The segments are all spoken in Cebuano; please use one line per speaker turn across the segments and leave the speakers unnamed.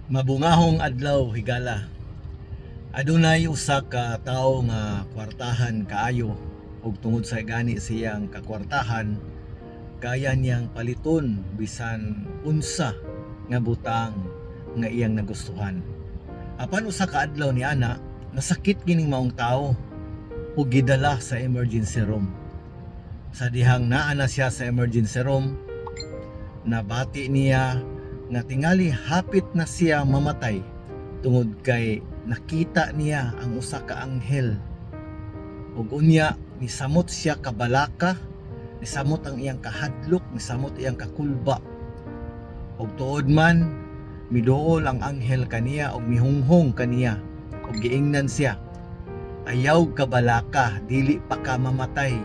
Mabungahong adlaw, higala. Adunay usa ka tawo nga kwartahan kaayo ug tungod sa gani siyang kakwartahan, kaya niyang paliton bisan unsa nga butang nga iyang nagustuhan. Apan usa ka adlaw ni ana, nasakit kining maong tawo ug gidala sa emergency room. Sa dihang naa na siya sa emergency room, nabati niya nga tingali hapit na siya mamatay tungod kay nakita niya ang usa ka anghel. Ug unya nisamot siya kabalaka, nisamot ang iyang kahadlok, nisamot iyang kakulba. Ug tuod man, miduol ang anghel kaniya ug mihunghong kaniya ug giingnan siya, "Ayaw kabalaka, dili pa ka mamatay.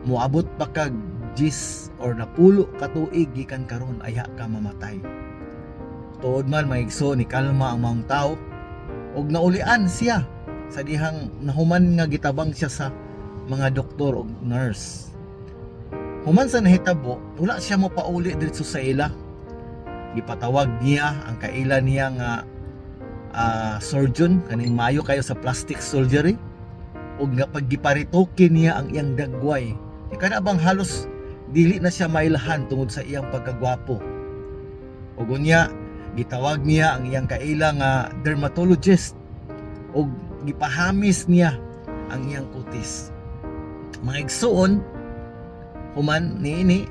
Moabot pa kag 10 or 10 ka tuig gikan karon ayha ka mamatay." Tuod man, mga igsoon, ni kalma ang maong tao ug naulian siya sa dihang nahuman nga gitabang siya sa mga doktor ug nurse. Human sa nahitabo, wala siya mopauli diretso sa ila. Gipatawag niya ang kaila niya nga surgeon, kaning maayo kayo sa plastic surgery, ug nga paggiparitoke niya ang iyang dagway. Kana bang halos dili na siya mailahan tungod sa iyang pagkagwapo. Ug unya gitawag niya ang iyang kaila nga dermatologist ug gipahamis niya ang iyang kutis. Mga igsuon, human niini,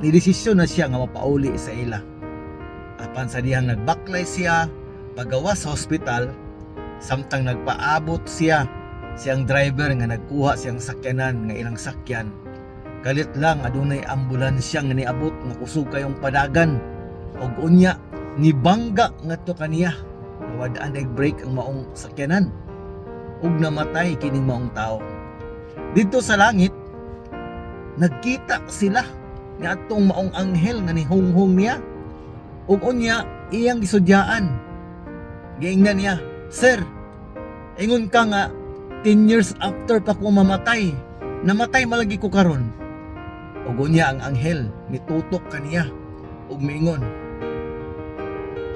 nidesisyon na siya nga mapauli sa ila. Apan sa dihang nagbaklay siya pagawas sa ospital, samtang nagpaabot siya siyang driver nga nagkuha siyang sakyanan nga ilang sakyan, kalit lang adunay ambulansya nga niabot nga kusog kayong padagan ug unya nibangga ngadto kaniya. Nawad-an og brake ang maong sakyanan ug namatay kining maong tao. Didto sa langit, nagkita sila nga atong maong anghel nga nihunghong niya ug unya iyang gisudyaan. Giingnan niya, "Sir, ingon ka nga 10 years after pa ko mamatay, namatay malagi ko karon." Ug unya ang anghel mitutok kaniya ug miingon,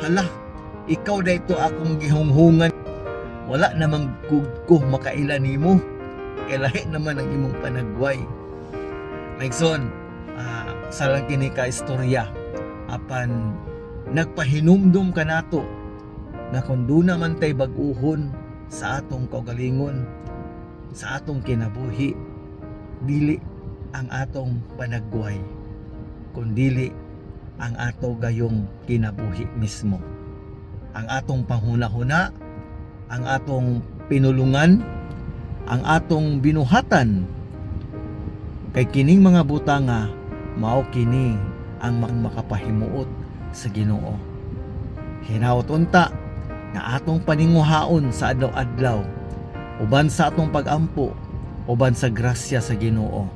"Hala, ikaw dayto akong gihunghungan. Wala namang gud ko makaila nimo kay lahi naman ang imong panagway." Mga igsoon, usa lang kini ka istorya, apan nagpahinumdum kanato na kung duna man tay bag-uhon sa atong kaugalingon, sa atong kinabuhi, dili ang atong panagway kundili ang ato gayong kinabuhi mismo, ang atong panghuna-huna, ang atong pinulungan, ang atong binuhatan, kay kining mga butanga mao kini ang makapahimuot sa Ginoo. Hinaot unta nga atong paninguhaon sa adlaw-adlaw uban sa atong pagampo, uban sa grasya sa Ginoo.